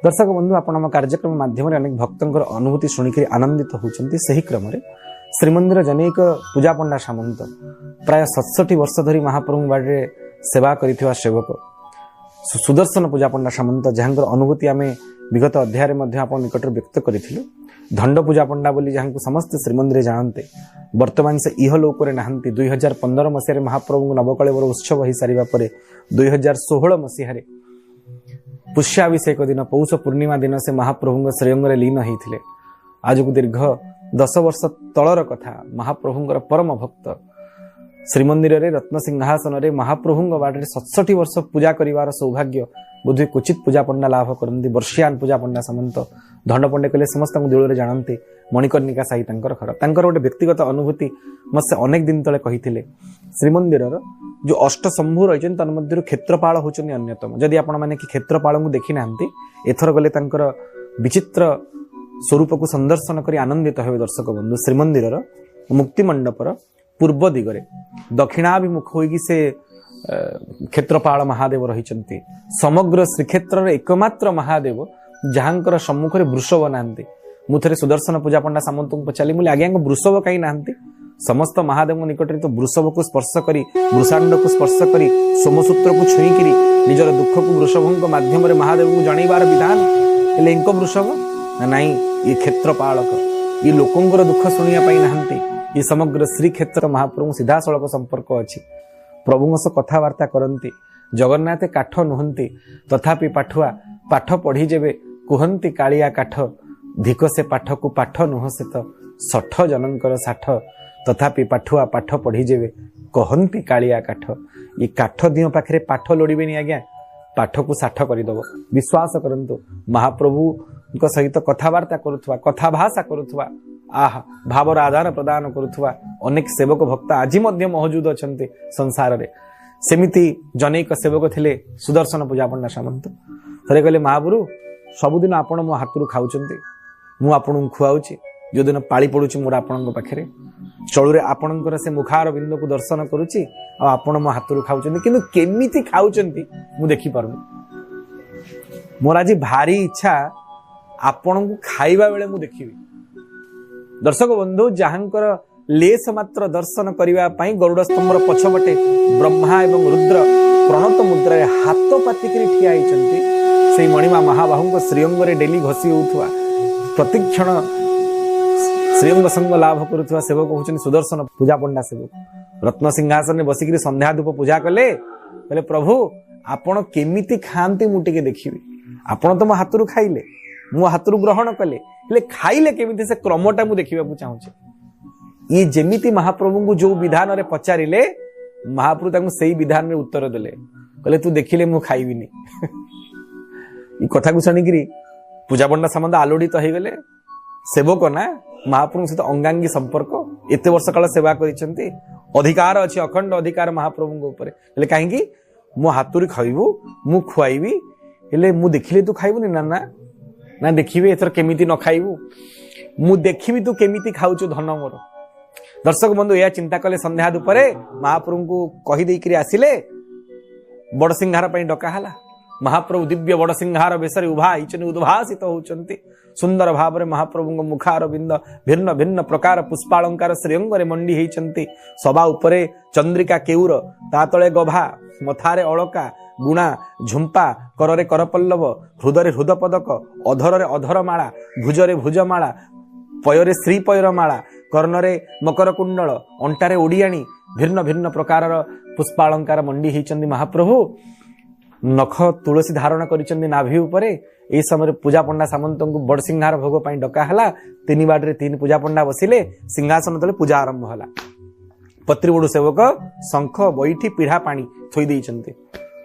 ଦର୍ଶକ ବନ୍ଧୁ, ଆପଣ ଆମ କାର୍ଯ୍ୟକ୍ରମ ମାଧ୍ୟମରେ ଅନେକ ଭକ୍ତଙ୍କର ଅନୁଭୂତି ଶୁଣିକରି ଆନନ୍ଦିତ ହେଉଛନ୍ତି। ସେହି କ୍ରମରେ ଶ୍ରୀମନ୍ଦିର ଜନୈକ ପୂଜାପଣ୍ଡା ସାମନ୍ତ, ପ୍ରାୟ 67 ବର୍ଷ ଧରି ମହାପ୍ରଭୁଙ୍କ ବାଡ଼ିରେ ସେବା କରିଥିବା ସେବକ ସୁଦର୍ଶନ ପୂଜାପଣ୍ଡା ସାମନ୍ତ, ଯାହାଙ୍କର ଅନୁଭୂତି ଆମେ ବିଗତ ଅଧ୍ୟାୟରେ ମଧ୍ୟ ଆପଣ ନିକଟରେ ବ୍ୟକ୍ତ କରିଥିଲୁ। ଧଣ୍ଡ ପୂଜାପଣ୍ଡା ବୋଲି ଯାହାଙ୍କୁ ସମସ୍ତେ ଶ୍ରୀମନ୍ଦିରରେ ଜାଣନ୍ତି, ବର୍ତ୍ତମାନ ସେ ଇହଲୋକରେ ନାହାନ୍ତି। 2015 ମସିହାରେ ମହାପ୍ରଭୁଙ୍କ ନବକଳେବର ଉତ୍ସବ ହୋଇସାରିବା ପରେ 2016 ମସିହାରେ ପୁଷ୍ୟାଭିଷେକ ଦିନ, ପୌଷ ପୂର୍ଣ୍ଣିମା ଦିନ ସେ ମହାପ୍ରଭୁଙ୍କ ଶ୍ରୀଅଙ୍ଗରେ ଲୀନ ହୋଇଥିଲେ। ଆଜକୁ ଦୀର୍ଘ 10 ବର୍ଷ ତଳର କଥା। ମହାପ୍ରଭୁଙ୍କର ପରମ ଭକ୍ତ, ଶ୍ରୀମନ୍ଦିରରେ ରତ୍ନସିଂହାସନରେ ମହାପ୍ରଭୁଙ୍କ ବାଡ଼ିରେ 67 ବର୍ଷ ପୂଜା କରିବାର ସୌଭାଗ୍ୟ ବୋଧହୁଏ କ୍ୱଚିତ ପୂଜାପଣ୍ଡା ଲାଭ କରନ୍ତି। ବର୍ଷିଆନ ପୂଜାପଣ୍ଡା ସାମନ୍ତ, ଧଣ୍ଡପଣ୍ଡେ କହିଲେ ସମସ୍ତଙ୍କୁ ଦିଳରେ ଜାଣନ୍ତି। ମଣିକର୍ଣ୍ଣିକା ସାହି ତାଙ୍କର ଘର। ତାଙ୍କର ଗୋଟେ ବ୍ୟକ୍ତିଗତ ଅନୁଭୂତି ମୋତେ ସେ ଅନେକ ଦିନ ତଳେ କହିଥିଲେ। ଶ୍ରୀମନ୍ଦିରର ଯେଉଁ ଅଷ୍ଟଶମ୍ଭୁ ରହିଛନ୍ତି, ତନ୍ମଧ୍ୟରୁ କ୍ଷେତ୍ରପାଳ ହେଉଛନ୍ତି ଅନ୍ୟତମ। ଯଦି ଆପଣମାନେ କି କ୍ଷେତ୍ରପାଳଙ୍କୁ ଦେଖିନାହାନ୍ତି, ଏଥର ଗଲେ ତାଙ୍କର ବିଚିତ୍ର ସ୍ୱରୂପକୁ ସନ୍ଦର୍ଶନ କରି ଆନନ୍ଦିତ ହେବେ। ଦର୍ଶକ ବନ୍ଧୁ, ଶ୍ରୀମନ୍ଦିରର ମୁକ୍ତିମଣ୍ଡପର ପୂର୍ବ ଦିଗରେ ଦକ୍ଷିଣାଭିମୁଖ ହୋଇକି ସେ କ୍ଷେତ୍ରପାଳ ମହାଦେବ ରହିଛନ୍ତି। ସମଗ୍ର ଶ୍ରୀକ୍ଷେତ୍ରର ଏକମାତ୍ର ମହାଦେବ ଯାହାଙ୍କର ସମ୍ମୁଖରେ ବୃଷଭ ନାହାନ୍ତି। ମୁଁ ଥରେ ସୁଦର୍ଶନ ପୂଜାପଣ୍ଡା ସାମନ୍ତଙ୍କୁ ପଚାରିଲି, ମୁଁ ଆଜ୍ଞାଙ୍କ ବୃଷଭ କାହିଁ ନାହାନ୍ତି? ସମସ୍ତ ମହାଦେବଙ୍କ ନିକଟରେ ତ ବୃଷଭକୁ ସ୍ପର୍ଶ କରି, ବୃଷାଣ୍ଡକୁ ସ୍ପର୍ଶ କରି, ସୋମସୂତ୍ରକୁ ଛୁଇଁକିରି ନିଜର ଦୁଃଖକୁ ବୃଷଭଙ୍କ ମାଧ୍ୟମରେ ମହାଦେବଙ୍କୁ ଜଣାଇବାର ବିଧାନ, ହେଲେ ଏଙ୍କ ବୃଷଭ ନା ନାଇଁ। ଇଏ କ୍ଷେତ୍ରପାଳକ, ଇଏ ଲୋକଙ୍କର ଦୁଃଖ ଶୁଣିବା ପାଇଁ ନାହାନ୍ତି। ଇଏ ସମଗ୍ର ଶ୍ରୀକ୍ଷେତ୍ର ମହାପ୍ରଭୁଙ୍କ ସିଧାସଳଖ ସମ୍ପର୍କ ଅଛି, ପ୍ରଭୁଙ୍କ ସହ କଥାବାର୍ତ୍ତା କରନ୍ତି। ଜଗନ୍ନାଥ କାଠ ନୁହନ୍ତି, ତଥାପି ପାଠୁଆ ପାଠ ପଢ଼ିଯେବେ କୁହନ୍ତି କାଳିଆ କାଠ, ଧିକ ସେ ପାଠକୁ ପାଠ ନୁହଁ ସେ ତ ଷଠ ଜନଙ୍କର ଷାଠ, ତଥାପି ପାଠୁଆ ପାଠ ପଢ଼ିଯେବେ କହନ୍ତି କାଳିଆ କାଠ। ଏ କାଠ ଦିଅଁ ପାଖରେ ପାଠ ଲୋଡ଼ିବେନି ଆଜ୍ଞା, ପାଠକୁ ଷାଠ କରିଦେବ। ବିଶ୍ୱାସ କରନ୍ତୁ, ମହାପ୍ରଭୁଙ୍କ ସହିତ କଥାବାର୍ତ୍ତା କରୁଥିବା, କଥା ଭାଷା କରୁଥିବା, ଆହା ଭାବର ଆଦାନ ପ୍ରଦାନ କରୁଥିବା ଅନେକ ସେବକ ଭକ୍ତ ଆଜି ମଧ୍ୟ ମହଜୁଦ ଅଛନ୍ତି ସଂସାରରେ। ସେମିତି ଜନୈକ ସେବକ ଥିଲେ ସୁଦର୍ଶନ ପୂଜାପଣ୍ଡା ସାମନ୍ତ। ଥରେ କହିଲେ, ମହାପ୍ରଭୁ, ସବୁଦିନ ଆପଣ ମୋ ହାତରୁ ଖାଉଛନ୍ତି, ମୁଁ ଆପଣଙ୍କୁ ଖୁଆଉଛି, ଯେଉଁଦିନ ପାଳି ପଡ଼ୁଛି ମୋର ଆପଣଙ୍କ ପାଖରେ, ଚଳୁରେ ଆପଣଙ୍କର ସେ ମୁଖାର ବିନ୍ଦୁକୁ ଦର୍ଶନ କରୁଛି, ଆଉ ଆପଣ ମୋ ହାତରୁ ଖାଉଛନ୍ତି, କିନ୍ତୁ କେମିତି ଖାଉଛନ୍ତି ମୁଁ ଦେଖିପାରୁନି। ମୋର ଆଜି ଭାରି ଇଚ୍ଛା ଆପଣଙ୍କୁ ଖାଇବା ବେଳେ ମୁଁ ଦେଖିବି। ଦର୍ଶକ ବନ୍ଧୁ, ଯାହାଙ୍କର ଲେଶ ମାତ୍ର ଦର୍ଶନ କରିବା ପାଇଁ ଗରୁଡ଼ ସ୍ତମ୍ଭର ପଛପଟେ ବ୍ରହ୍ମା ଏବଂ ରୁଦ୍ର ପ୍ରଣତ ମୁଦ୍ରାରେ ହାତ ପାତିକିରି ଠିଆ ହେଇଛନ୍ତି, ସେଇ ମଣିମା ମହାବାହୁଙ୍କ ଶ୍ରୀଅଙ୍ଗରେ ଡେଲି ଘଷି ହେଉଥିବା, ପ୍ରତିକ୍ଷଣ ଶ୍ରୀଅଙ୍ଗ ସଙ୍ଗ ଲାଭ କରୁଥିବା ସେବକ ହେଉଛନ୍ତି ସୁଦର୍ଶନ ପୂଜାପଣ୍ଡା ସେବକ। ରତ୍ନ ସିଂହାସନରେ ବସିକିରି ସନ୍ଧ୍ୟା ଧୂପ ପୂଜା କଲେ, କହିଲେ, ପ୍ରଭୁ, ଆପଣ କେମିତି ଖାଆନ୍ତି ମୁଁ ଟିକେ ଦେଖିବି। ଆପଣ ତ ମୋ ହାତରୁ ଖାଇଲେ, ମୋ ହାତରୁ ଗ୍ରହଣ କଲେ, ହେଲେ ଖାଇଲେ କେମିତି ସେ କ୍ରମଟା ମୁଁ ଦେଖିବାକୁ ଚାହୁଁଛି। ଇଏ ଯେମିତି ମହାପ୍ରଭୁଙ୍କୁ ଯୋଉ ବିଧାନରେ ପଚାରିଲେ, ମହାପ୍ରଭୁ ତାଙ୍କୁ ସେଇ ବିଧାନରେ ଉତ୍ତର ଦେଲେ। କହିଲେ, ତୁ ଦେଖିଲେ ମୁଁ ଖାଇବିନି। ଏ କଥାକୁ ଶୁଣିକିରି ପୂଜାପଣ୍ଡା ସାମନ୍ତ ଆଲୋଡ଼ିତ ହେଇଗଲେ। ସେବକ ନା, ମହାପ୍ରଭୁଙ୍କ ସହିତ ଅଙ୍ଗାଙ୍ଗୀ ସମ୍ପର୍କ, ଏତେ ବର୍ଷ କାଳ ସେବା କରିଛନ୍ତି, ଅଧିକାର ଅଛି, ଅଖଣ୍ଡ ଅଧିକାର ମହାପ୍ରଭୁଙ୍କ ଉପରେ। ହେଲେ କାହିଁକି ମୋ ହାତରୁ ଖାଇବୁ, ମୁଁ ଖୁଆଇବି, ହେଲେ ମୁଁ ଦେଖିଲେ ତୁ ଖାଇବୁନି? ନା ନା ନା, ଦେଖିବି ଏଥର କେମିତି ନ ଖାଇବୁ, ମୁଁ ଦେଖିବି ତୁ କେମିତି ଖାଉଛୁ ଧନ ମୋର। ଦର୍ଶକ ବନ୍ଧୁ, ଏହା ଚିନ୍ତା କଲେ, ସନ୍ଧ୍ୟା ଧୂପରେ ମହାପ୍ରଭୁଙ୍କୁ କହିଦେଇକିରି ଆସିଲେ। ବଡ଼ସିଂହାର ପାଇଁ ଡକା ହେଲା। ମହାପ୍ରଭୁ ଦିବ୍ୟ ବଡ଼ସିଂହାର ବେଶରେ ଉଭା ହେଇଛନ୍ତି, ଉଦ୍ଭାସିତ ହଉଛନ୍ତି ସୁନ୍ଦର ଭାବରେ। ମହାପ୍ରଭୁଙ୍କ ମୁଖାର ବିନ୍ଦ ଭିନ୍ନ ଭିନ୍ନ ପ୍ରକାର ପୁଷ୍ପାଳଙ୍କାର ଶ୍ରୀଅଙ୍ଗରେ ମଣ୍ଡି ହେଇଛନ୍ତି। ସବା ଉପରେ ଚନ୍ଦ୍ରିକା କେଉର, ତା ତଳେ ଗଭା, ମଥାରେ ଅଳକା, ଗୁଣା, ଝୁମ୍ପା, କରରେ କରପଲ୍ଲବ, ହୃଦରେ ହୃଦପଦକ, ଅଧରରେ ଅଧରମାଳା, ଭୁଜରେ ଭୁଜମାଳା, ପୟରେ ଶ୍ରୀପୟର ମାଳା, କର୍ଣ୍ଣରେ ମକର କୁଣ୍ଡଳ, ଅଣ୍ଟାରେ ଓଡ଼ିଆଣୀ, ଭିନ୍ନ ଭିନ୍ନ ପ୍ରକାରର ପୁଷ୍ପାଳଙ୍କାର ମଣ୍ଡି ହେଇଛନ୍ତି ମହାପ୍ରଭୁ। ନଖ ତୁଳସୀ ଧାରଣ କରିଛନ୍ତି ନାଭି ଉପରେ। ଏହି ସମୟରେ ପୂଜାପଣ୍ଡା ସାମନ୍ତଙ୍କୁ ବଡ଼ସିଂହାର ଭୋଗ ପାଇଁ ଡକା ହେଲା। ତିନି ବାଡ଼ରେ ତିନି ପୂଜାପଣ୍ଡା ବସିଲେ, ସିଂହାସନ ତଳେ ପୂଜା ଆରମ୍ଭ ହେଲା। ପତ୍ରୀବଡୁ ସେବକ ଶଙ୍ଖ, ବୈଠି, ପିଢ଼ା ପାଣି ଥୋଇ ଦେଇଛନ୍ତି।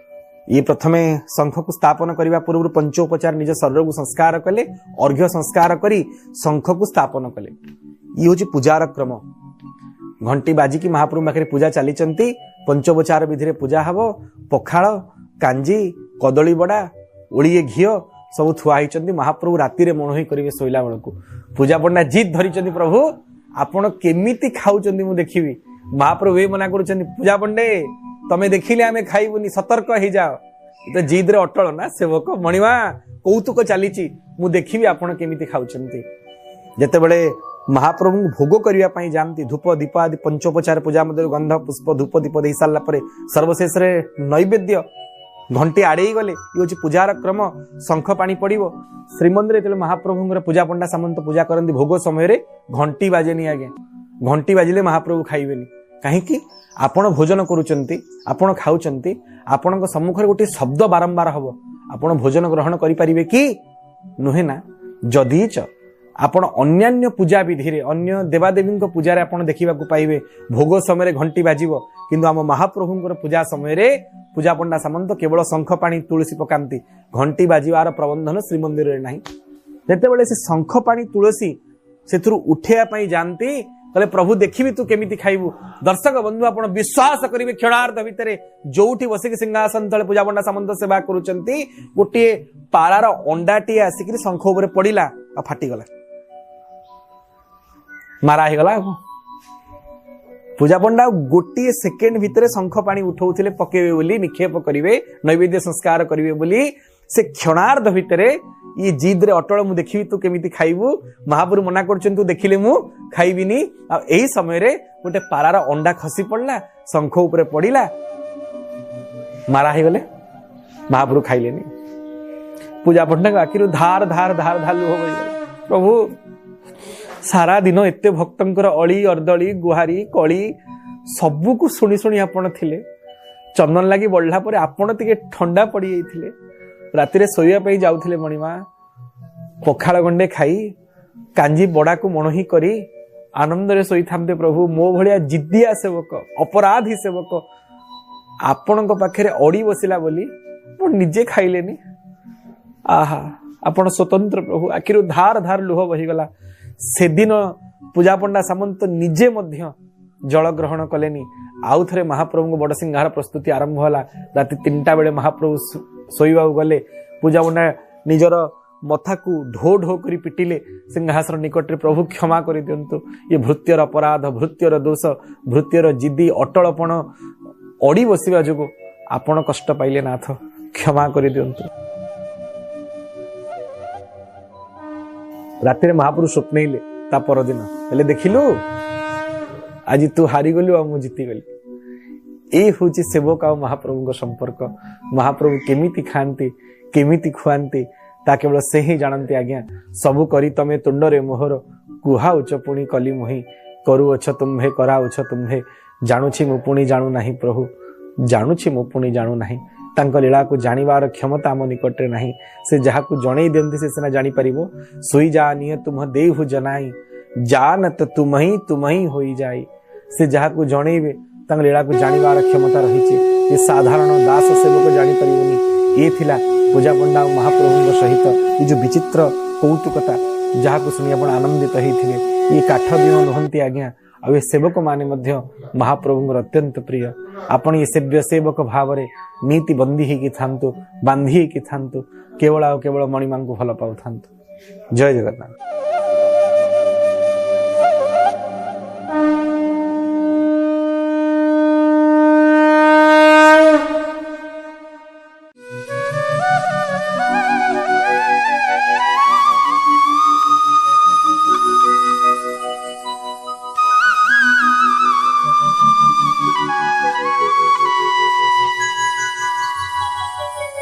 ଇଏ ପ୍ରଥମେ ଶଙ୍ଖକୁ ସ୍ଥାପନ କରିବା ପୂର୍ବରୁ ପଞ୍ଚୋପଚାର ନିଜ ଶରୀରକୁ ସଂସ୍କାର କଲେ, ଅର୍ଘ୍ୟ ସଂସ୍କାର କରି ଶଙ୍ଖକୁ ସ୍ଥାପନ କଲେ। ଇଏ ହେଉଛି ପୂଜାର କ୍ରମ। ଘଣ୍ଟି ବାଜିକି ମହାପ୍ରଭୁ ପାଖରେ ପୂଜା ଚାଲିଛନ୍ତି। ପଞ୍ଚୋପଚାର ବିଧିରେ ପୂଜା ହବ। ପଖାଳ, କାଞ୍ଜି, କଦଳୀ ବଡ଼ା, ଓଳିଏ ଘିଅ ସବୁ ଥୁଆ ହେଇଛନ୍ତି। ମହାପ୍ରଭୁ ରାତିରେ ମଣୋହି କରିବେ ଶୋଇଲା ବେଳକୁ। ପୂଜା ପଣ୍ଡା ଜିଦ୍ ଧରିଛନ୍ତି, ପ୍ରଭୁ, ଆପଣ କେମିତି ଖାଉଛନ୍ତି ମୁଁ ଦେଖିବି। ମହାପ୍ରଭୁ ଏ ମନା କରୁଛନ୍ତି, ପୂଜା ପଣ୍ଡେ, ତମେ ଦେଖିଲେ ଆମେ ଖାଇବୁନି, ସତର୍କ ହେଇଯାଅ। ତ ଜିଦରେ ଅଟଳ ନା ସେବକ। ମଣିମା କୌତୁକ ଚାଲିଛି, ମୁଁ ଦେଖିବି ଆପଣ କେମିତି ଖାଉଛନ୍ତି। ଯେତେବେଳେ ମହାପ୍ରଭୁଙ୍କୁ ଭୋଗ କରିବା ପାଇଁ ଯାଆନ୍ତି, ଧୂପ ଦୀପ ଆଦି ପଞ୍ଚୋପଚାର ପୂଜା ମଧ୍ୟରୁ ଗନ୍ଧ ପୁଷ୍ପ ଧୂପ ଦୀପ ଦେଇ ସାରିଲା ପରେ ସର୍ବଶେଷରେ ନୈବେଦ୍ୟ ଘଣ୍ଟି ଆଡ଼େଇ ଗଲେ, ଇଏ ହେଉଛି ପୂଜାର କ୍ରମ। ଶଙ୍ଖ ପାଣି ପଡ଼ିବ। ଶ୍ରୀମନ୍ଦିରରେ ଯେତେବେଳେ ମହାପ୍ରଭୁଙ୍କର ପୂଜା ପଣ୍ଡା ସାମନ୍ତ ପୂଜା କରନ୍ତି, ଭୋଗ ସମୟରେ ଘଣ୍ଟି ବାଜେନି ଆଜ୍ଞା। ଘଣ୍ଟି ବାଜିଲେ ମହାପ୍ରଭୁ ଖାଇବେନି। କାହିଁକି? ଆପଣ ଭୋଜନ କରୁଛନ୍ତି, ଆପଣ ଖାଉଛନ୍ତି, ଆପଣଙ୍କ ସମ୍ମୁଖରେ ଗୋଟିଏ ଶବ୍ଦ ବାରମ୍ବାର ହବ, ଆପଣ ଭୋଜନ ଗ୍ରହଣ କରିପାରିବେ କି? ନୁହେଁ ନା। ଯଦିଚ ଆପଣ ଅନ୍ୟାନ୍ୟ ପୂଜା ବିଧିରେ, ଅନ୍ୟ ଦେବାଦେବୀଙ୍କ ପୂଜାରେ ଆପଣ ଦେଖିବାକୁ ପାଇବେ ଭୋଗ ସମୟରେ ଘଣ୍ଟି ବାଜିବ, କିନ୍ତୁ ଆମ ମହାପ୍ରଭୁଙ୍କର ପୂଜା ସମୟରେ ପୂଜା ପଣ୍ଡା ସାମନ୍ତ କେବଳ ଶଙ୍ଖ ପାଣି ତୁଳସୀ ପକାନ୍ତି। ଘଣ୍ଟି ବାଜିବାର ପ୍ରବନ୍ଧନ ଶ୍ରୀମନ୍ଦିରରେ ନାହିଁ। ଯେତେବେଳେ ସେ ଶଙ୍ଖ ପାଣି ତୁଳସୀ ସେଥିରୁ ଉଠେଇବା ପାଇଁ ଯାଆନ୍ତି, କହିଲେ ପ୍ରଭୁ ଦେଖିବି ତୁ କେମିତି ଖାଇବୁ। ଦର୍ଶକ ବନ୍ଧୁ, ଆପଣ ବିଶ୍ୱାସ କରିବେ, କ୍ଷଣାର୍ଦ୍ଧ ଭିତରେ ଯୋଉଠି ବସିକି ସିଂହାସନ ତଳେ ପୂଜା ପଣ୍ଡା ସାମନ୍ତ ସେବା କରୁଛନ୍ତି, ଗୋଟିଏ ପାରାର ଅଣ୍ଡାଟିଏ ଆସିକିରି ଶଙ୍ଖ ଉପରେ ପଡ଼ିଲା ଆଉ ଫାଟିଗଲା, ମାରା ହେଇଗଲା। ଆଉ ପୂଜା ପଣ୍ଡା ଗୋଟିଏ ସେକେଣ୍ଡ ଭିତରେ ଶଙ୍ଖ ପାଣି ଉଠଉଥିଲେ ପକେଇବେ ବୋଲି, ନିକ୍ଷେପ କରିବେ, ନୈବେଦ୍ୟ ସଂସ୍କାର କରିବେ ବୋଲି, ସେ କ୍ଷଣାର୍ଦ୍ଧ ଭିତରେ ଇଏ ଜିଦରେ ଅଟଳ, ମୁଁ ଦେଖିବି ତୁ କେମିତି ଖାଇବୁ। ମହାପ୍ରଭୁ ମନା କରୁଛନ୍ତି ତୁ ଦେଖିଲେ ମୁଁ ଖାଇବିନି। ଆଉ ଏହି ସମୟରେ ଗୋଟେ ପାରାର ଅଣ୍ଡା ଖସି ପଡ଼ିଲା, ଶଙ୍ଖ ଉପରେ ପଡ଼ିଲା, ମାରା ହେଇଗଲେ, ମହାପ୍ରଭୁ ଖାଇଲେନି। ପୂଜା ପଣ୍ଡାଙ୍କ ଆଖିରୁ ଧାର ଧାର ଧାର ଧାର ଲୁହ ବହିଗଲା। ପ୍ରଭୁ, ସାରା ଦିନ ଏତେ ଭକ୍ତଙ୍କର ଅଳି ଅର୍ଦଳି ଗୁହାରି କଳି ସବୁକୁ ଶୁଣି ଶୁଣି ଆପଣ ଥିଲେ। ଚନ୍ଦନ ଲାଗି ବଢିଲା ପରେ ଆପଣ ଟିକେ ଥଣ୍ଡା ପଡ଼ିଯାଇଥିଲେ। ରାତିରେ ଶୋଇବା ପାଇଁ ଯାଉଥିଲେ ମଣିମା, ପଖାଳ ଗଣ୍ଡେ ଖାଇ କାଞ୍ଜି ବଡ଼ାକୁ ମଣୋହି କରି ଆନନ୍ଦରେ ଶୋଇଥାନ୍ତେ। ପ୍ରଭୁ, ମୋ ଭଳିଆ ଜିଦିଆ ସେବକ, ଅପରାଧୀ ସେବକ ଆପଣଙ୍କ ପାଖରେ ଅଡ଼ି ବସିଲା ବୋଲି ଆପଣ ନିଜେ ଖାଇଲେନି। ଆହା, ଆପଣ ସ୍ୱତନ୍ତ୍ର ପ୍ରଭୁ। ଆଖିରୁ ଧାର ଧାର ଲୁହ ବହିଗଲା। ସେଦିନ ପୂଜାପଣ୍ଡା ସାମନ୍ତ ନିଜେ ମଧ୍ୟ ଜଳ ଗ୍ରହଣ କଲେନି। ଆଉ ଥରେ ମହାପ୍ରଭୁଙ୍କ ବଡ଼ ସିଂହାର ପ୍ରସ୍ତୁତି ଆରମ୍ଭ ହେଲା। ରାତି 3ଟା ବେଳେ ମହାପ୍ରଭୁ ଶୋଇବାକୁ ଗଲେ। ପୂଜାପଣ୍ଡା ନିଜର ମଥାକୁ ଢୋ ଢୋ କରି ପିଟିଲେ ସିଂହାସନ ନିକଟରେ, ପ୍ରଭୁ କ୍ଷମା କରିଦିଅନ୍ତୁ, ଇଏ ଭୃତ୍ୟର ଅପରାଧ, ଭୃତ୍ୟର ଦୋଷ, ଭୃତ୍ୟର ଜିଦି ଅଟଳପଣ ଅଡ଼ି ବସିବା ଯୋଗୁଁ ଆପଣ କଷ୍ଟ ପାଇଲେ ନାଥ, କ୍ଷମା କରିଦିଅନ୍ତୁ। ରାତିରେ ମହାପ୍ରଭୁ ସ୍ୱପ୍ନେଇଲେ ତା ପରଦିନ, ହେଲେ ଦେଖିଲୁ ଆଜି ତୁ ହାରିଗଲୁ ଆଉ ମୁଁ ଜିତିଗଲି। ଏଇ ହେଉଛି ସେବକ ଆଉ ମହାପ୍ରଭୁଙ୍କ ସମ୍ପର୍କ। ମହାପ୍ରଭୁ କେମିତି ଖାଆନ୍ତି, କେମିତି ଖୁଆନ୍ତି, ତା କେବଳ ସେ ହିଁ ଜାଣନ୍ତି ଆଜ୍ଞା। ସବୁ କରି ତମେ ତୁଣ୍ଡରେ ମୋହର କୁହାଉଛ ପୁଣି କଲି ମୁହିଁ, କରୁଅଛ ତୁମ୍ଭେ କରାଉଛ ତୁମ୍ଭେ, ଜାଣୁଛି ମୁଁ ପୁଣି ଜାଣୁ ନାହିଁ ପ୍ରଭୁ, ଜାଣୁଛି ମୁଁ ପୁଣି ଜାଣୁ ନାହିଁ। ତାଙ୍କ ଲୀଳାକୁ ଜାଣିବାର କ୍ଷମତା ଆମ ନିକଟରେ ନାହିଁ। ସେ ଯାହାକୁ ଜଣେଇ ଦିଅନ୍ତି ସେ ସିନା ଜାଣିପାରିବ। ଶୋଇ ଯା ନିୟ ତୁମ ଦେହୁ ଜନାଇ, ଜାନତ ତୁମହିଁ ତୁମହିଁ ହୋଇଯାଇ। ସେ ଯାହାକୁ ଜଣେଇବେ ତାଙ୍କ ଲୀଳାକୁ ଜାଣିବାର କ୍ଷମତା ରହିଛି। ଏ ସାଧାରଣ ଦାସ ସେବକ ଜାଣିପାରିବନି। ଏ ଥିଲା ପୂଜାପଣ୍ଡା ଆଉ ମହାପ୍ରଭୁଙ୍କ ସହିତ ଏ ଯେଉଁ ବିଚିତ୍ର କୌତୁକତା, ଯାହାକୁ ଶୁଣି ଆପଣ ଆନନ୍ଦିତ ହେଇଥିବେ। ଇଏ କାଠ ଦିଅଁ ନୁହନ୍ତି ଆଜ୍ଞା, ଆଉ ଏ ସେବକମାନେ ମଧ୍ୟ ମହାପ୍ରଭୁଙ୍କର ଅତ୍ୟନ୍ତ ପ୍ରିୟ। ଆପଣ ଏ ସେବ୍ୟ ସେବକ ଭାବରେ ନୀତି ବନ୍ଦୀ ହେଇକି ଥାନ୍ତୁ, ବାନ୍ଧି ହେଇକି ଥାନ୍ତୁ, କେବଳ ଆଉ କେବଳ ମଣିମାଙ୍କୁ ଭଲ ପାଉଥାନ୍ତୁ। ଜୟ ଜଗନ୍ନାଥ।